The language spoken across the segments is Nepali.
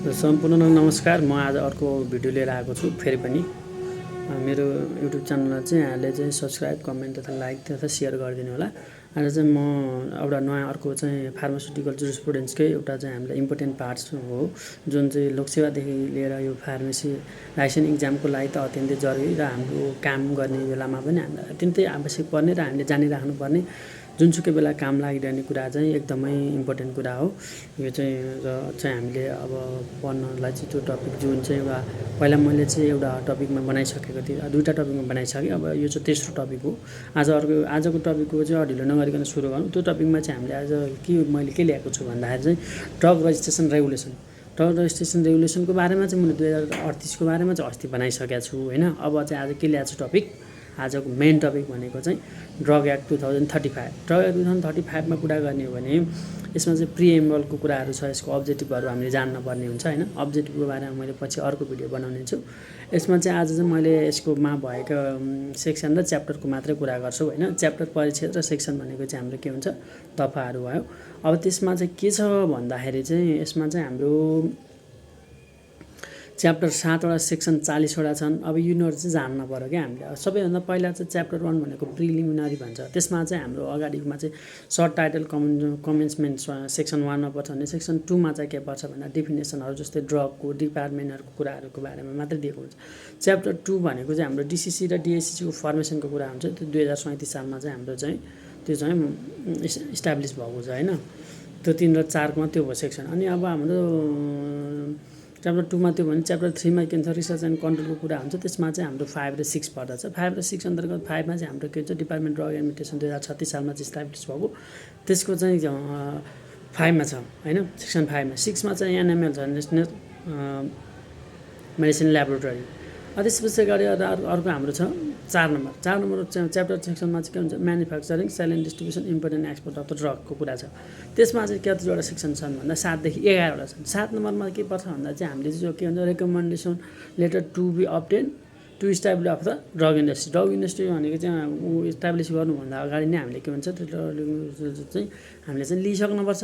सम्पूर्ण नमस्कार। म आज अर्को भिडियो लिएर आएको छु फेरि पनि। मेरो युट्युब च्यानललाई चाहिँ यहाँले चाहिँ सब्सक्राइब, कमेन्ट तथा लाइक तथा सेयर गरिदिनु होला। आज चाहिँ म एउटा नयाँ अर्को चाहिँ फार्मास्युटिकल जुरिस्प्रुडेन्सकै एउटा चाहिँ हामीलाई इम्पोर्टेन्ट पार्ट्स हो, जुन चाहिँ लोकसेवादेखि लिएर यो फार्मेसी लाइसेन्स इक्जामको लागि त अत्यन्तै जरुरी र हाम्रो काम गर्ने बेलामा पनि हामीलाई अत्यन्तै आवश्यक पर्ने र हामीले जानिराख्नुपर्ने जुनसुकै बेला काम लागिरहने कुरा चाहिँ एकदमै इम्पोर्टेन्ट कुरा हो। यो चाहिँ हामीले अब पढ्नलाई चाहिँ त्यो टपिक जुन चाहिँ एउटा पहिला मैले चाहिँ एउटा टपिकमा बनाइसकेको थिएँ, दुईवटा टपिकमा बनाइसकेँ। अब यो चाहिँ तेस्रो टपिक हो। आजको टपिकको चाहिँ ढिलो नगरिकन सुरु गरौँ। त्यो टपिकमा चाहिँ हामीले आज मैले के ल्याएको छु भन्दाखेरि चाहिँ ड्रग रजिस्ट्रेसन रेगुलेसनको बारेमा चाहिँ मैले 2038 को बारेमा चाहिँ अस्ति बनाइसकेको छु होइन। अब चाहिँ आज के ल्याएको छु टपिक, आजको मेन टपिक भनेको चाहिँ ड्रग एक्ट 2035। ड्रग एक्ट 2035 मा कुरा गर्ने हो भने यसमा चाहिँ प्रिएम्बलको कुराहरू छ, यसको अब्जेक्टिभहरू हामीले जान्नुपर्ने हुन्छ होइन। अब्जेक्टिभको बारेमा मैले पछि अर्को भिडियो बनाउने छु। यसमा चाहिँ आज चाहिँ मैले यसकोमा भएका सेक्सन र च्याप्टरको मात्रै कुरा गर्छु होइन। च्याप्टर, परिच्छेद र सेक्सन भनेको चाहिँ हाम्रो के हुन्छ, दफाहरू भयो। अब त्यसमा चाहिँ के छ भन्दाखेरि चाहिँ यसमा चाहिँ हाम्रो च्याप्टर 7 वटा सेक्सन 40 वटा छन्। अब यिनीहरू चाहिँ जान्न पर्यो क्या हामीले। सबैभन्दा पहिला चाहिँ च्याप्टर 1 भनेको प्रिलिमिनरी भन्छ। त्यसमा चाहिँ हाम्रो अगाडिमा चाहिँ सर्ट टाइटल कमेन्समेन्ट सेक्सन 1 मा पर्छ भने सेक्सन 2 मा चाहिँ के पर्छ भन्दा डेफिनेसनहरू जस्तै ड्रगको, डिपार्टमेन्टहरूको कुराहरूको बारेमा मात्रै दिएको हुन्छ। च्याप्टर 2 भनेको चाहिँ हाम्रो डिसिसी र डिएसिसीको फर्मेसनको कुरा हुन्छ। त्यो 2037 सालमा चाहिँ हाम्रो चाहिँ त्यो चाहिँ इस्टाब्लिस भएको छ होइन। त्यो 3 र 4 मा त्यो भयो सेक्सन। अनि अब हाम्रो च्याप्टर 2 मा त्यो भने च्याप्टर 3 मा के हुन्छ, रिसर्च एन्ड कन्ट्रोलको कुरा हुन्छ। त्यसमा चाहिँ हाम्रो 5 र 6 पर्दछ। 5 र 6 अन्तर्गत 5 मा चाहिँ हाम्रो के हुन्छ, डिपार्टमेन्ट ड्रग एडमिनिस्ट्रेसन 2036 सालमा चाहिँ इस्टाब्लिस भएको, त्यसको चाहिँ 5 मा छ होइन, सेक्सन 5 मा। 6 मा चाहिँ एनएमएल छ, नेसनल मेडिसिन ल्याबोरेटरी। त्यसपछि गरी अर्को हाम्रो छ 4 नम्बर। 4 नम्बर च्याप्टर सेक्सनमा चाहिँ के हुन्छ, manufacturing, sale and distribution, import and export of the ड्रगको कुरा छ। त्यसमा चाहिँ कतिवटा सेक्सन छन् भन्दा 7 देखि 11 वटा छन्। 7 नम्बरमा के पर्छ भन्दा चाहिँ हामीले चाहिँ के भन्छ, recommendation letter to be obtain to establish of the drug industry. Drug industry भनेको चाहिँ इस्टाब्लिस गर्नुभन्दा अगाडि नै हामीले के भन्छ, त्यो चाहिँ हामीले चाहिँ लिइसक्नुपर्छ।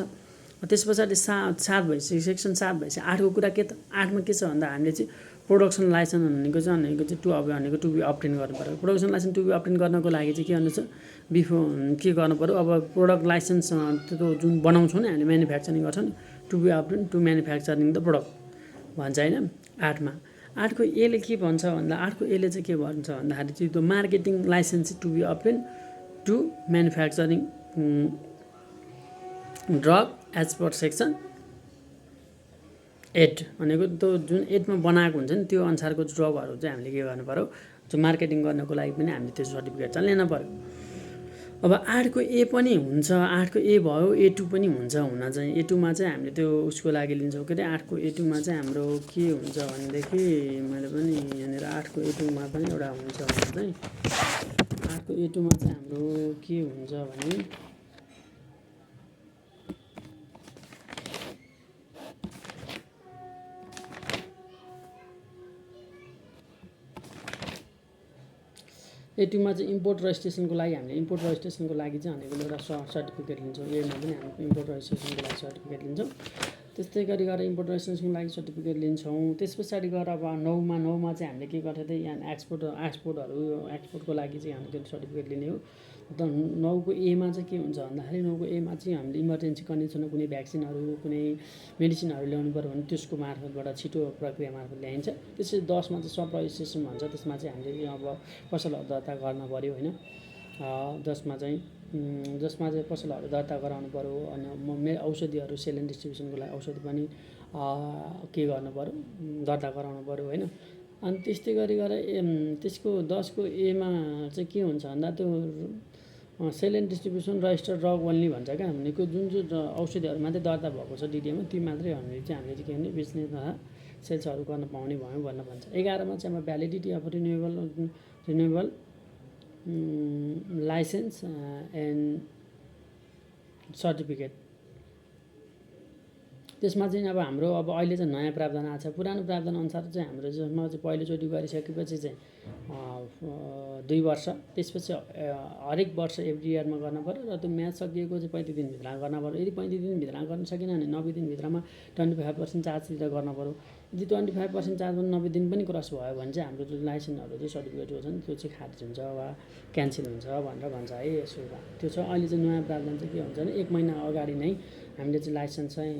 त्यस पछाडि 7 भएपछि सेक्सन 7 भएपछि 8 को कुरा के त, 8 मा के छ भन्दा हामीले चाहिँ प्रोडक्सन लाइसेन्स भनेको चाहिँ टु बी अब्टेन गर्नु पर्यो। Production license to be obtain गर्नको लागि चाहिँ के गर्नु छ, के गर्नु पर्यो, अब प्रोडक्ट लाइसेन्स त्यो जुन बनाउँछौँ नि हामीले, म्यानुफ्याक्चरिङ गर्छौँ नि, to be obtain to manufacturing the product भन्छ होइन 8 मा। 8 को ए ले के भन्छ भन्दा 8 को ए ले चाहिँ के भन्छ भन्दाखेरि चाहिँ त्यो marketing license to be obtain to manufacturing drug as per section 8 भनेको त्यो जुन 8 मा बनाएको हुन्छ नि, त्यो अनुसारको ड्रगहरू चाहिँ हामीले के गर्नु पर्यो, त्यो मार्केटिङ गर्नको लागि पनि हामीले त्यो सर्टिफिकेट चाहिँ लिन पर्यो। अब 8 को ए पनि हुन्छ, 8 को ए भयो, A2 पनि हुन्छ हुन चाहिँ। A2 मा चाहिँ हामीले त्यो उसको लागि लिन्छौँ के अरे, 8 को A2 मा चाहिँ हाम्रो के हुन्छ भनेदेखि मैले पनि यहाँनिर 8 को A2 मा पनि एउटा हुन्छ भने चाहिँ 8 को A2 मा चाहिँ हाम्रो के हुन्छ भने A2 मा चाहिँ इम्पोर्ट रजिस्ट्रेसनको लागि हामीले इम्पोर्ट रजिस्ट्रेसनको लागि चाहिँ भनेको एउटा सर्टिफिकेट लिन्छौँ। एमा पनि हामी इम्पोर्ट रजिस्ट्रेसनको लागि सर्टिफिकेट लिन्छौँ। त्यस्तै गरी गरेर इम्पोर्ट रजिस्ट्रेसनको लागि सर्टिफिकेट लिन्छौँ। त्यस पछाडि गएर अब 9 मा चाहिँ हामीले के गर्छ त, यहाँ एक्सपोर्टको लागि चाहिँ हामीले त्यो सर्टिफिकेट लिने हो। त 9 को ए मा चाहिँ के हुन्छ भन्दाखेरि 9 को ए मा चाहिँ हामीले इमर्जेन्सी कन्डिसनमा कुनै भ्याक्सिनहरू, कुनै मेडिसिनहरू ल्याउनु पर्यो भने त्यसको मार्फतबाट छिटो प्रक्रिया मार्फत ल्याइन्छ। त्यसपछि 10 मा चाहिँ सब रजिस्ट्रेसन भन्छ। त्यसमा चाहिँ हामीले अब पसलहरू दर्ता गर्न पर्यो होइन। 10 मा चाहिँ पसलहरू दर्ता गराउनु पर्यो। अनि औषधिहरू सेल एन्ड डिस्ट्रिब्युसनको लागि औषधि पनि के गर्नु पर्यो, दर्ता गराउनु पर्यो होइन। अनि त्यस्तै गरी त्यसको 10 को ए मा चाहिँ के हुन्छ भन्दा त्यो sale and distribution registered drug only भन्छ क्या, भनेको जुन औषधिहरू मात्रै दर्ता भएको छ डिडिएमा, ती मात्रै हामीले चाहिँ के गर्ने, बेच्ने तथा सेल्सहरू गर्न पाउने भयो भनेर भन्छ। 11 मा चाहिँ अब validity of renewable licence and certificate. त्यसमा चाहिँ अब हाम्रो अब अहिले चाहिँ नयाँ प्रावधान आएको छ। पुरानो प्रावधान अनुसार चाहिँ हाम्रो जसमा चाहिँ पहिलोचोटि गरिसकेपछि चाहिँ 2 वर्ष, त्यसपछि हरेक वर्ष एभ्री इयरमा गर्न पऱ्यो र त्यो म्याच सकिएको चाहिँ 35 दिनभित्र गर्न पऱ्यो। यदि 35 दिनभित्र गर्न सकेन भने 90 दिनभित्रमा 25% चार्ज तिरेर गर्न पऱ्यो। यदि 25% चार्ज 90 दिन पनि क्रस भयो भने चाहिँ हाम्रो जुन लाइसेन्सहरू चाहिँ सर्टिफिकेटहरू छन् त्यो चाहिँ खारिज हुन्छ वा क्यान्सल हुन्छ भनेर भन्छ है। यसो त्यो छ। अहिले चाहिँ नयाँ प्रावधान चाहिँ के हुन्छ भने 1 महिना अगाडि नै हामीले चाहिँ लाइसेन्स चाहिँ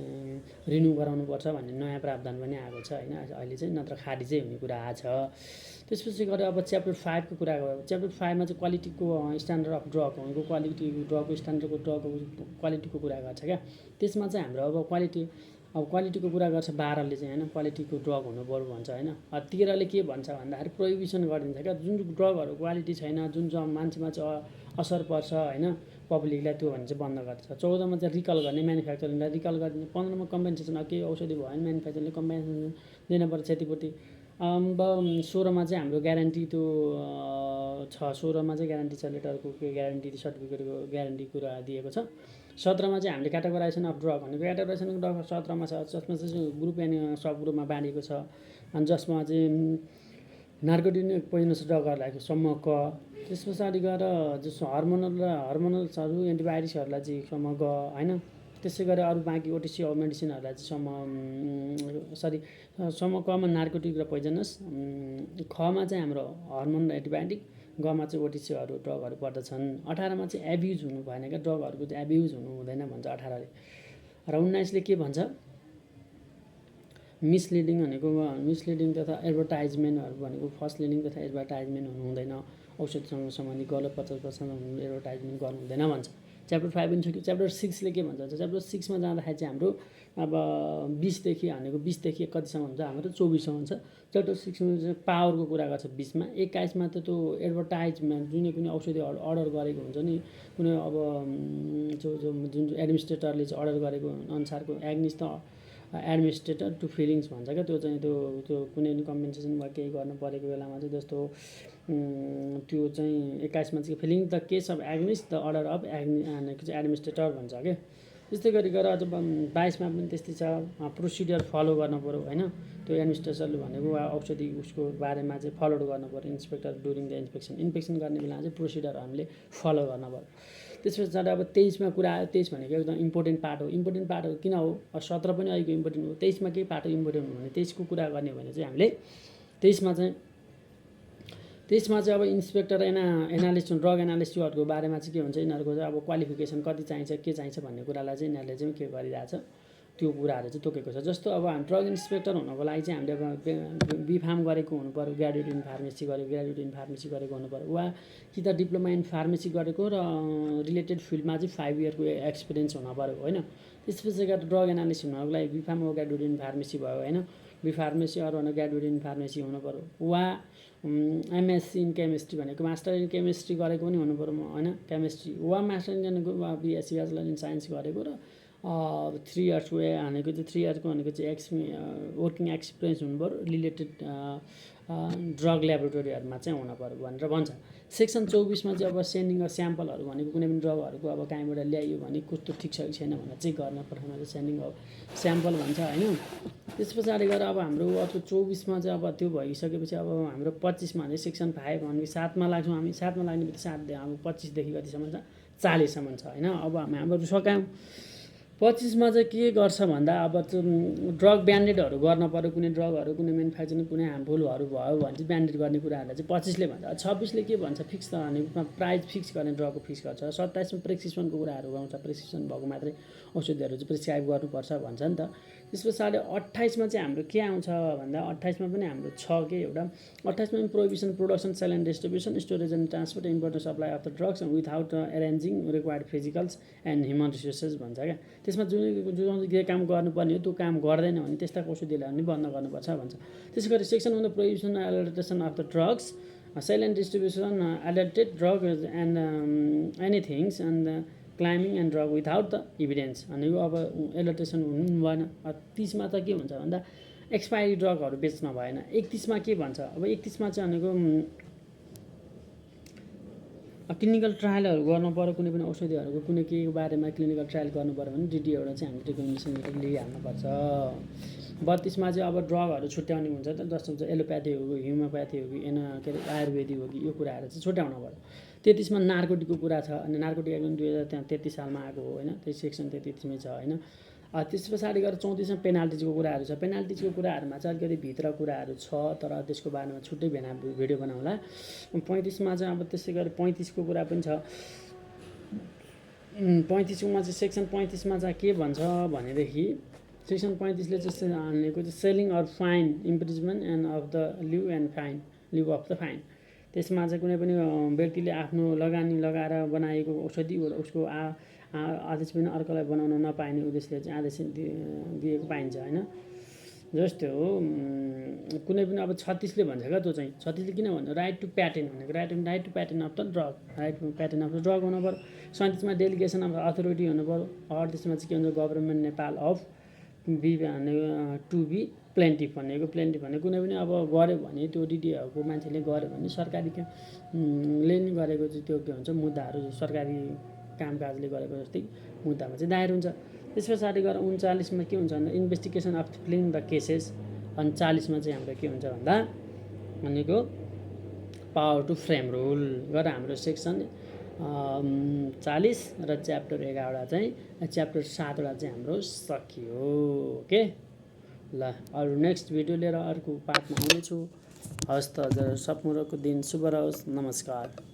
रिन्यू गराउनुपर्छ भन्ने नयाँ प्रावधान पनि आएको छ होइन। अहिले चाहिँ नत्र खारिजै हुने कुरा आएको छ। त्यसपछि गएर अब च्याप्टर 5 को कुरा गऱ्यो। च्याप्टर 5 मा चाहिँ क्वालिटीको स्ट्यान्डर्ड अफ ड्रग भनेको क्वालिटी ड्रगको स्ट्यान्डर्डको ड्रगको क्वालिटीको कुरा गर्छ क्या। त्यसमा चाहिँ हाम्रो अब क्वालिटीको कुरा गर्छ 12 ले चाहिँ होइन, क्वालिटीको ड्रग हुनु पर्यो भन्छ होइन। 13 ले के भन्छ भन्दाखेरि प्रोहिबिसन गरिदिन्छ क्या। जुन ड्रगहरू क्वालिटी छैन, जुन मान्छेमा चाहिँ असर पर्छ होइन पब्लिकलाई, त्यो भने चाहिँ बन्द गर्छ। 14 मा चाहिँ रिकल गर्ने, म्यानुफ्याक्चरिङलाई रिकल गरिदिने। 15 मा कम्पेन्सेसन, केही औषधि भयो भने म्यानुफ्याक्चरिङले कम्पेन्सेसन दिनुपर्छ क्षतिपूर्ति। अब 16 मा चाहिँ हाम्रो ग्यारेन्टी त्यो छ। 16 मा चाहिँ ग्यारेन्टी छ, लेटरको ग्यारेन्टी सर्टिफिकेटको ग्यारेन्टी कुरा दिएको छ। 17 मा चाहिँ हामीले क्याटेगोराइजेसन अफ ड्रग भनेको क्याटेगोराइजेसन अफ ड्रग 17 मा छ, जसमा चाहिँ ग्रुप एन्ड सब ग्रुपमा बाँडिएको छ। अनि जसमा चाहिँ नार्कोटिक पोइजनस ड्रगहरूलाई सम्म क, त्यस पछाडि गएर जस्तो हर्मोनल्सहरू एन्टिबायोटिक्सहरूलाई चाहिँ सम्म ग होइन। त्यसै गरी अरू बाँकी ओटिसी मेडिसिनहरूलाई चाहिँ सम्म कमा नार्कोटिक र पोइजनस, खमा चाहिँ हाम्रो हर्मोन र एन्टिबायोटिक, गमा चाहिँ ओटिसीहरू ड्रगहरू पर्दछन्। 18 मा चाहिँ एब्युज हुनु भएन क्या, ड्रगहरूको चाहिँ एब्युज हुनु हुँदैन भन्छ 18 ले। र 19 ले के भन्छ, मिसलिडिङ भनेको मिसलिडिङ तथा एडभर्टाइजमेन्टहरू भनेको फर्स्ट लिडिङ तथा एडभर्टाइजमेन्ट हुनु हुँदैन। औषधसँग सम्बन्धित गलत 50% एडभर्टाइजमेन्ट गर्नु हुँदैन भन्छ। च्याप्टर 5 पनि सक्यो। च्याप्टर 6 ले के भन्छ, च्याप्टर 6 मा जाँदाखेरि चाहिँ हाम्रो अब 20 देखि भनेको 20 देखि कतिसम्म हुन्छ हाम्रो 24 सम्म हुन्छ। च्याप्टर 6 मा चाहिँ पावरको कुरा गर्छ 20 मा। 21 मा त त्यो एडभर्टाइजमेन्ट जुनै पनि औषधि अर्डर गरेको हुन्छ नि, कुनै अब जुन एडमिनिस्ट्रेटरले चाहिँ अर्डर गरेको अनुसारको एग्निस्ट एडमिनिस्ट्रेटर टु फिलिङ्स भन्छ क्या। त्यो चाहिँ त्यो कुनै पनि कम्पेन्सेसन वा केही गर्नु परेको बेलामा चाहिँ जस्तो त्यो चाहिँ 21 मा चाहिँ filing the case of against the order of administrator भन्छ क्या। त्यस्तै गरेर अझ 22 मा पनि त्यस्तै छ, प्रोसिडियर फलो गर्नु पऱ्यो होइन। त्यो एडमिनिस्ट्रेटरले भनेको वा औषधि उसको बारेमा चाहिँ फलो गर्नु पऱ्यो। इन्सपेक्टर ड्युरिङ द इन्स्पेक्सन गर्ने बेलामा चाहिँ प्रोसिडियर हामीले फलो गर्नु पऱ्यो। त्यस पछाडि अब 23 मा कुरा आयो। 23 भनेको एकदम इम्पोर्टेन्ट पार्ट हो। इम्पोर्टेन्ट पार्ट हो किन हो, 17 पनि अहिलेको इम्पोर्टेन्ट हो। 23 मा के पार्ट इम्पोर्टेन्ट हो भने 23 को कुरा गर्ने हो भने चाहिँ हामीले 23 मा चाहिँ अब इन्सपेक्टर एनालिस्ट ड्रग एनालिस्टहरूको बारेमा चाहिँ के हुन्छ, यिनीहरूको चाहिँ अब क्वालिफिकेसन कति चाहिन्छ, के चाहिन्छ भन्ने कुरालाई चाहिँ यिनीहरूले चाहिँ के गरिरहेछ, त्यो कुराहरू चाहिँ तोकेको छ। जस्तो अब ड्रग इन्सपेक्टर हुनको लागि चाहिँ हामीले अब बिफार्म गरेको हुनु पऱ्यो, ग्रेजुएट इन फार्मेसी गरेको हुनु पऱ्यो, वा कि त डिप्लोमा इन फार्मेसी गरेको र रिलेटेड फिल्डमा चाहिँ 5 इयरको एक्सपिरियन्स हुनु पऱ्यो होइन। त्यसपछि गएर ड्रग एनालिस्ट हुनको लागि बिफार्म वा ग्रेजुएट इन फार्मेसी भयो होइन। बिफार्मेसी अरू भने ग्रेजुएट इन फार्मेसी हुनु पऱ्यो, वा एमएससी इन केमिस्ट्री भनेको मास्टर इन केमिस्ट्री गरेको पनि हुनु पऱ्यो होइन, केमिस्ट्री, वा मास्टर इन वा बिएससी ब्याचलर इन साइन्स गरेको र 3 इयर्सको भनेको चाहिँ 3 इयर्सको भनेको चाहिँ वर्किङ एक्सपिरियन्स हुनु पऱ्यो रिलेटेड ड्रग ल्याबोरेटरीहरूमा चाहिँ हुनु पऱ्यो भनेर भन्छ। सेक्सन 24 मा चाहिँ अब सेन्डिङ अफ स्याम्पलहरू भनेको कुनै पनि ड्रगहरूको अब कहीँबाट ल्याइयो भने कस्तो ठिक छ कि छैन भनेर चेक गर्न पठाउन चाहिँ सेन्डिङ अफ स्याम्पल भन्छ होइन। त्यस पछाडि गएर अब हाम्रो अर्को 24 मा चाहिँ अब त्यो भइसकेपछि अब हाम्रो 25 मा चाहिँ सेक्सन 5 भनेको 7 मा लाग्छौँ हामी। 7 मा लाग्ने बित्तिकै 7 अब 25 देखि कतिसम्म छ, 40 सम्म छ होइन। अब हाम्रो सकायौँ 25 मा चाहिँ के गर्छ भन्दा अब ड्रग ब्यान्डेडहरू गर्न पऱ्यो। कुनै ड्रगहरू कुनै म्यानुफ्याक्चरिङ कुनै हार्मफुलहरू भयो भने चाहिँ ब्यान्डेड गर्ने कुराहरूलाई चाहिँ 25 ले भन्छ। 26 ले के भन्छ, फिक्स भनेको प्राइस फिक्स गर्ने ड्रगको फिक्स गर्छ। 27 मा प्रेस्क्रिप्सनको कुराहरू गाउँछ, प्रेस्क्रिप्सन भएको मात्रै औषधिहरू चाहिँ प्रिस्क्राइब गर्नुपर्छ भन्छ नि त। त्यस पछाडि 28 मा चाहिँ हाम्रो के आउँछ भन्दा 28 मा पनि हाम्रो छ के एउटा 28 मा पनि prohibition production sale and distribution storage and transport import supply of the drugs without arranging required physicals and human resources भन्छ क्या। त्यसमा जुन के काम गर्नुपर्ने हो त्यो काम गर्दैन भने त्यस्ता औषधिलाई पनि बन्द गर्नुपर्छ भन्छ। त्यसै गरी section on the prohibition adulteration of the drugs sale and distribution adulterated drug and anythings and claiming and drug without the evidence भनेको अब एडल्ट्रेसन हुनु भएन। 30 मा त के भन्छ भन्दा एक्सपायरी ड्रगहरू बेच्न भएन। 31 मा के भन्छ, अब 31 मा चाहिँ भनेको क्लिनिकल ट्रायलहरू गर्नु पऱ्यो कुनै पनि औषधिहरूको कुनै के बारेमा क्लिनिकल ट्रायल गर्नु पऱ्यो भने DD एउटा चाहिँ हामीले रिकमेन्डेसन लेटर लिइहाल्नुपर्छ। 32मा चाहिँ अब ड्रगहरू छुट्याउने हुन्छ त, जस्तो हुन्छ एलोप्याथी हो कि होमियोप्याथी हो कि के अरे आयुर्वेदिक हो कि यो कुराहरू चाहिँ छुट्याउनु पऱ्यो। 33मा नार्कोटिकको कुरा छ, अनि नार्कोटिक एक्ट 2033 सालमा आएको हो होइन, त्यही सेक्सन 33मै छ होइन। त्यस पछाडि गएर 34मा पेनाल्टिजको कुराहरू छ। पेनाल्टिजको कुराहरूमा चाहिँ अलिकति भित्र कुराहरू छ, तर त्यसको बारेमा छुट्टै भिडियो बनाउँला। 35मा चाहिँ अब त्यसै गरी 35को कुरा पनि छ। 35मा चाहिँ सेक्सन 35मा चाहिँ के भन्छ भनेदेखि सेक्सन 35ले चाहिँ हानेको चाहिँ selling or fine imprisonment and of the leave and fine leave of the fine. त्यसमा चाहिँ कुनै पनि व्यक्तिले आफ्नो लगानी लगाएर बनाएको औषधि उसको आदेश पनि अर्कोलाई बनाउन नपाइने उद्देश्यले चाहिँ आदेश दिएको पाइन्छ होइन। जस्तै हो कुनै पनि अब 36ले भन्छ क्या, त्यो चाहिँ 36ले किन भन्छ राइट टु प्याटेन्ट भनेको, right to patent of the drug, right to patent of the drug हुनु पऱ्यो। 37मा डेलिगेसन अफ अथोरिटी हुनु पऱ्यो। 38मा चाहिँ के हुन्छ government Nepal of B to B plaintiff भनेको कुनै पनि अब गऱ्यो भने त्यो DDहरूको मान्छेले गऱ्यो भने सरकारीले नि गरेको चाहिँ त्यो के हुन्छ मुद्दाहरू सरकारी कामकाजले गरेको जस्तै मुद्दामा चाहिँ दायर हुन्छ। त्यस पछाडि गएर 39मा के हुन्छ भन्दा investigation of feeling the cases. अनि 40मा चाहिँ हाम्रो के हुन्छ भन्दा भनेको पावर टु फ्रेम रुल गरेर हाम्रो सेक्सन 40 र च्याप्टर 11 चाहिँ च्याप्टर 7 चाहिँ हाम्रो सकियो। ओके ल, अरू नेक्स्ट भिडियो लिएर अर्को पार्टमा आउनेछु। हवस् त, सबैको दिन शुभ रहोस्। नमस्कार।